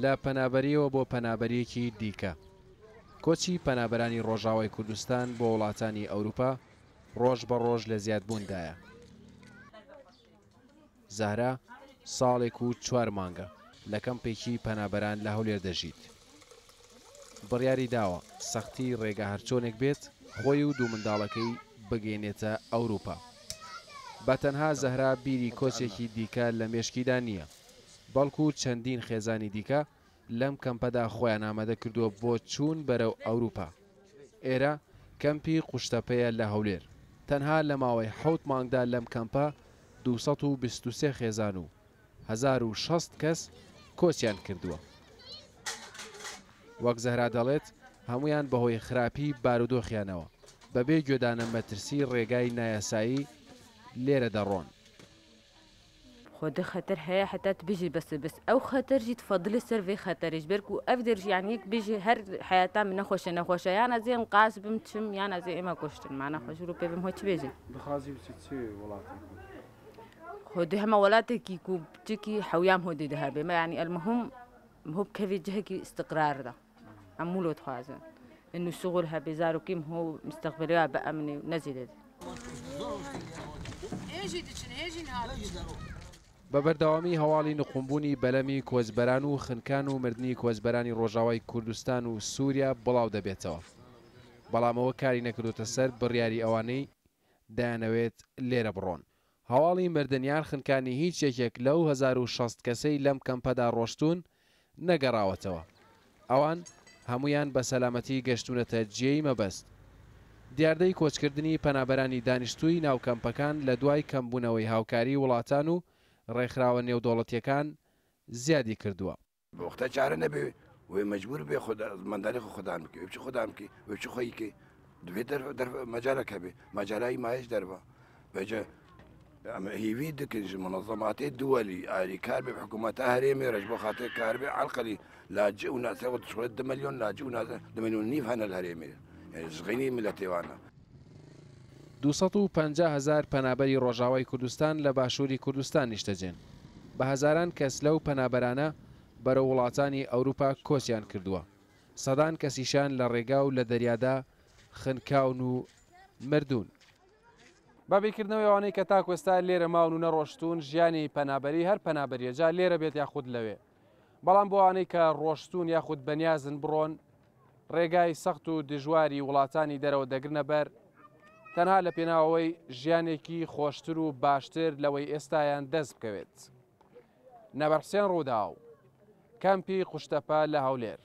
لە پەنابەرییەوە بۆ پەنابەرییەکی دیکە. کۆچی پەنابەرانی ڕۆژاوای کوردستان بۆ وڵاتانی ئەوروپا ڕۆژ بە ڕۆژ لە زیادبووندایە. زەهرا ساڵێک و چوار مانگە لە کەمپێکی پەنابەران لە هەولێر دەژیت. بڕیاری داوە سەختی ڕێگا هەرچۆنێک بێت خۆی و دوو منداڵەکەی بگەینێتە ئەوروپا. بە تەنها زەهرا بیری کۆچێکی دیکە لە مێشکیدا نییە، بەڵکو چەندین خێزانی دیکە لەم کەمپەدا خۆیان ئامادە کردووە بۆ چوون بەرەو ئەوروپا. ئێرە کەمپی قوشتەپەیە لە هەولێر. تەنها لە ماوەی حەوت مانگدا لەم کەمپە 223 خێزان و 1060 کەس کۆچیان کردووە. وەک زەهرا دەڵێت، هەموویان بەهۆی خراپی بارودۆخیانەوە، بەبێ گوێدانە مەترسی ڕێگای نایاسایی لێرە دەڕۆن. خۆ خەتەر هەیە حتا تبێژی بەس بەس ئەو خەتەر ژی تفضلی سەر vê خەتەرێ ji ber ku ev der jî yani yek bêjî her heyata min nexweşe nexweşe yan ez ê qas bim çim yan ez ê ême kuştin mana xwe ji rû pê bim ho çi bêjin. دخوازی بچی چ وڵاتێک؟ خۆ هەمە وڵاتێکی ku çikî حەویام هۆ dê دهبێ ما يعني المهم هو بكفي جهكي استقرار ده عمولو تخوازن انه شغل هبي زارو كيم هو مستقبلها بأمني ونزل. بە بەردەوامی هەواڵی نقومبوونی بەلەمی کۆچبەران و خنکان و مردنی کۆچبەرانی ڕۆژاوای کوردستان و سووریا بڵاو دەبێتەوە، بەڵام ئەوە کاری نەکردوتە سەر بڕیاری ئەوانەی دەیانەوێت لێرە بڕۆن. هەواڵی مردن یان خنکانی هیچ یەکێک لەو 1060 کەسەی لەم کەمپەدا ڕۆشتوون نەگەڕاوەتەوە. ئەوان هەمویان بە سەلامەتی گەشتونەتە جێی مەبەست. دیاردەی کۆچکردنی پەنابەرانی دانیشتووی ناو کەمپەکان لە دوای کەمبوونەوەی هاوکاری وڵاتان و ڕێکخراوە نێودەوڵەتیەکان زیادی کردووە. وەختە چارە نەبێ وێ مەجبور بێ خۆ منداڵی خۆ خۆدان بکەی، وێ بچی خۆدان بکەی، وێ بچی خۆی کەی، دەبێت مەجالەک هەبێ، مەجالایی مایش دەربە. بەجە ئەمە هیوی دکن ji منظماتê دولî alîkar bê hikûmeta herêmê re ji bo xatirê kar bê elqelî لاجئ و ناسê xwe dişxwe 2 milyon لاجئ و ناسê 2 milyon nîv hene li herêmê. Yani ji xeynî miletê wan e. 250 هەزار پەنابەری ڕۆژاوای کوردستان لە باشووری کوردستان نیشتەجێن. بە هەزاران کەس لەو پەنابەرانە بەرەو وڵاتانی ئەوروپا کۆچیان کردووە. سەدان کەسیشان لە ڕێگا و لە دەریادا خنکاون و مردوون. بە بیرکردنەوەی ئەوانەی کە تاکو ئێستا لێرە ماون و نەڕۆشتوون، ژیانی پەنابەری هەر پەنابەریە، جا لێرە بێت یاخود لەوێ. بەڵام بۆ ئەوانەی کە ڕۆشتوون یاخود بەنیازن بڕۆن، ڕێگای سەخت و دژواری وڵاتانی دەرەوە دەگرنە بەر، تەنها لە پێناوەوەی ژیانێکی خۆشتر و باشتر لەوەی ئێستایان دەست بکەوێت. نەبەر حوسێن، ڕووداو، کەمپی قوشتەپە لە هەولێر.